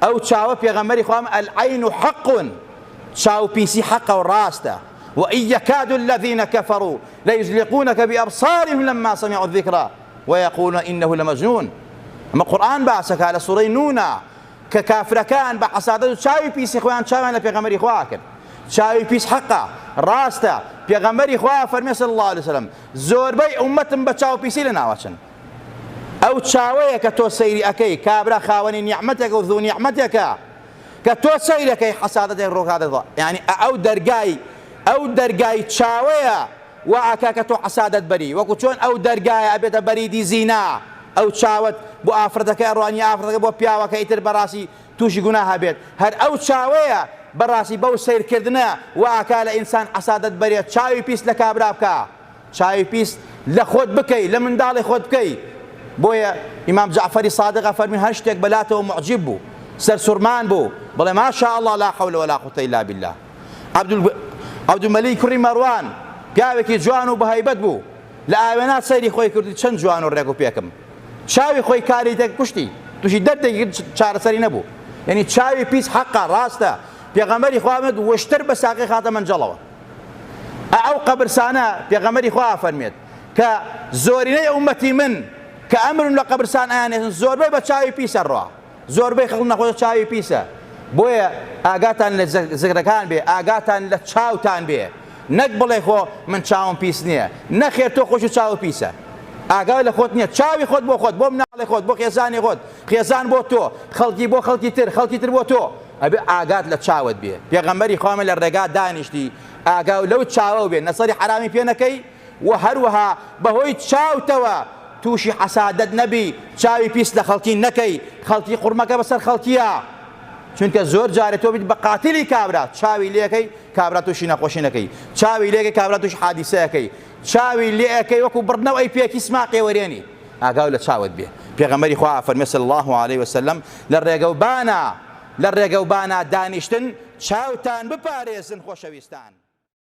ئەو چاوە پێغەمبەری خوا العین حق چاو پیسی حەقە و ڕاستە وإن يكاد الذين كفروا ليزلقونك بأبصارهم لما سمعوا الذكر ويقولون إنه لمجنون ئەمە قورئان باسەکە لە سوڕەی نونا کە کافرەکان بە حەسادەت و چاوی پیسی خۆیان چاویان لە پێغەمبەری خوا کرد چاوی پیس حەقە ڕاستە پێغەمبەری خوا فەرمی صلی الله علیه وسلم زۆربەی ئومەتم بە چاو پیسی لە ناوەچن ئەو چاوەیە کە تۆ سەیری ئەکەی کابرا خاوەنی نیعمەتێکە و ذو نیعمەتێکە کە تۆ سەیرەکەی حەسادەتێک ڕۆکاتەوە یعنی ئەو دەرگای ئەو دەرگای چاوەیە وا ئەکا کە تۆ حەسادەت بەری وەکو چۆن ئەو دەرگایە ئەبێتە بەریدی زینا ئەو چاوەت بۆ ئافرەتەکە ئەڕوانی ئافرەتەکە بۆ پیاوەکە ئیتر بەڕاستی تووشی گوناه ئەبێت هەر ئەو چاوەیە بەڕاستی بەو سەیرکردنە وا ئەکا لە ئینسان حەسادەت بەرێت چاوی پیس لە کابرا بکا چاوی پیس لە خۆت بکەی لە منداڵی خۆت بکەی بۆیە ئیمام جەعفەری سادق ئەفەرمی هەر شتێک بەلاتەوە موعجیب بوو سەرسوڕمان بوو بڵێ ما شاء الله لا حول ولا قوة الا بالله عەبدولمەلیک کوڕی مەڕوان پیاوێکی جوان و بەهەیبەت بوو لە ئاوێنا سەیری خۆی کردی چەند جوان و ڕێک و پێکم چاوی خۆی کاری تێک کوشتی تووشی دەردێکی چارەسەری نەبوو یعنی چاوی پیس حەقە ڕاستە پێغەمبەری خوا وشتر بە ساقی خاتە مەنجەڵەوە ئەو قەبرسانە پێغەمبەری خوا ئەفەرمێت کە زۆرینەی ئومەتی من کە ئەمرن لە قەبرسان ئەیانێتن زۆربەی بە چاوی پیسە ڕوا زۆربەی خەڵک نەخۆشە چاوی پیسە بۆیە ئاگاتان لە زگرەکان بێ ئاگاتان لە چاوتان بێ نەک بڵێ خۆ من چاوم پیس نییە نەخێر تۆ خۆش و چاو پیسە ئاگای لە خۆت نییە چاوی خۆت بۆ خۆت بۆ مناڵی خۆت بۆ خێزانی خۆت خێزان بۆ تۆ خەڵکی بۆ خەڵکی تر خەڵکی تر بۆ تۆ ئەبێ ئاگات لە چاوت بێ پێغەمبەری خوا لە ڕێگا دانیشتی ئاگاو لەو چاوەو بێ نەسەری حەرامی پێ نەکەی و هەروەها بەهۆی چاوتەوە تووشی حەسادەت نەبی چاوی پیس لە خەڵکی نەکەی خەڵکی قوڕمەکە بەسەر خەڵکیە چونکە زۆر جارێ تۆ بیت بە قاتلی کابرا چاوی لێکەی کابرا تووشی نەخۆشی نەکەی چاوی لێکەی کابرا تووشی حادیسەیەکەی چاوی لێ ئەکەی وەکو بڕنەو ئەی پێکی سماقێ وەرێنی ئاگاو لە چاوت بێ پێغەمبەری خوا فەرمی صلی الله علیه وسلم لە ڕێگەوبانا لە ڕێگەوبانا دانیشتن چاوتان بپارێزن خۆشەویستان.